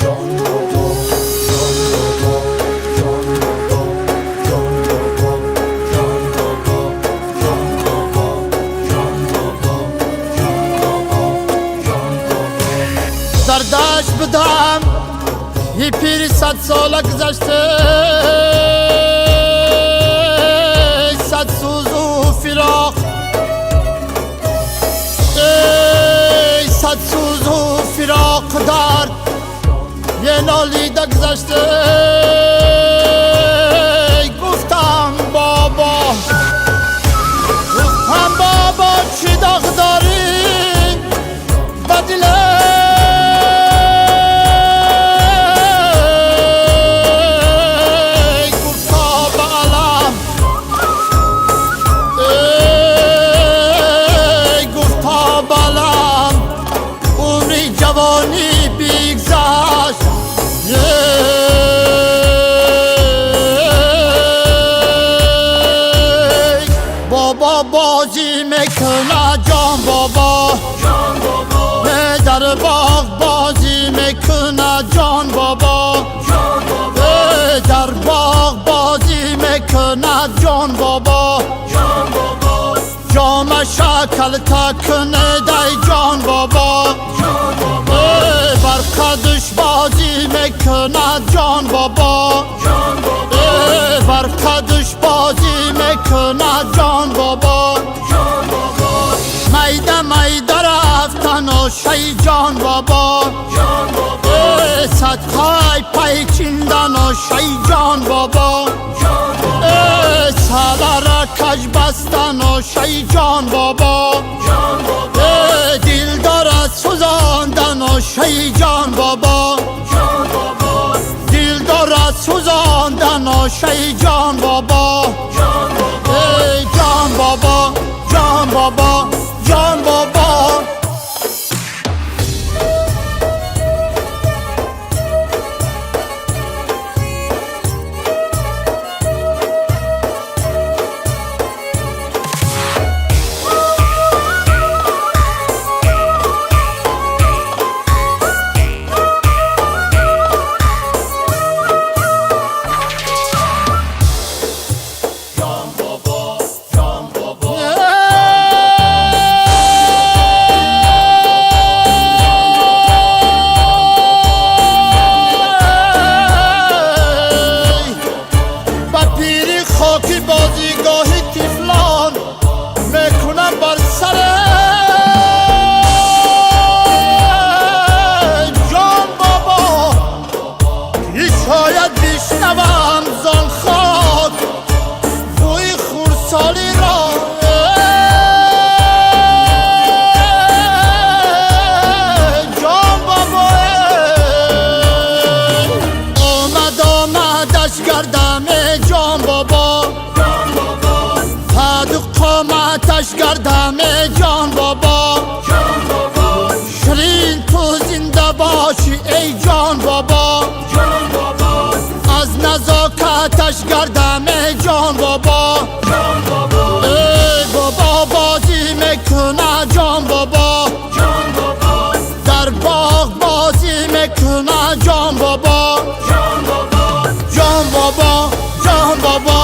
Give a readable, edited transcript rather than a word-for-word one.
Ҷон бобо, ҷон бобо, ҷон бобо, ҷон бобо, ҷон бобо, ҷон бобо, ҷон бобо, ҷон бобо, ҷон бобо. Зардашт будам и пири 100 сола гузашта, сад сӯзу фироқ, эй, сад сӯзу фироқ дард е нолида гузашта. Гуфтам бобо, гуфтам бобо, чӣ доғ дорӣ ба диле? Гуфта ба алам, эй, гуфта ба алам, умри ҷавонӣ бигзашт. Ей, бобо бозӣ мекунад, ҷон бобо, Ҷон бобо, дар боғ бозӣ мекунад, ҷон бобо, ҷон бобо, дар боғ бозӣ мекунад, ҷон бобо, ҷон бобо, ҷома шакалта кунед, ай ҷон бобо, ҷон бобо, бар қадш бозӣ мекунад, ҷон бобо, ҷон бобо, бар қадш бозӣ мекунад, ҷон бобо, ҷон бобо, майда майда рафтану шай, ҷон бобо, ҷон бобо, садқай пайчиндану шай, ҷон бобо, ҷон бобо, салара каж бастану шай, ҷон бобо, ҷон бобо, дил дорад сӯзондану шай, ҷон бобо, ҷон бобо, дил дорад сӯзондану шай, ҷон бобо, ҷон бобо, ҷон бобо, ҷон бобо, ҷон бобо. Ҷон бобо, ҷон бобо, Ey, ба пири хоки бозигоҳи тифлон мекунам бар саре, ҷон бобо, ки шояд бишнавам зон хок бӯи хурдсолиро. Ҷон бобо, омад, омадаш гардаме, ҷон бобо, ҷон бобо, қаду қоматаш гардаме, ҷон бобо, ҷон бобо, ширин ту зинда бошӣ, эй ҷон бобо, ҷон бобо, аз назокаташ гардаме, ҷон бобо, ҷон бобо, эй бобо бозӣ мекунад, ҷон бобо, ҷон бобо, дар боғ бозӣ мекунад, ҷон бобо, ҷон бобо, ҷон бобо, ҷон бобо.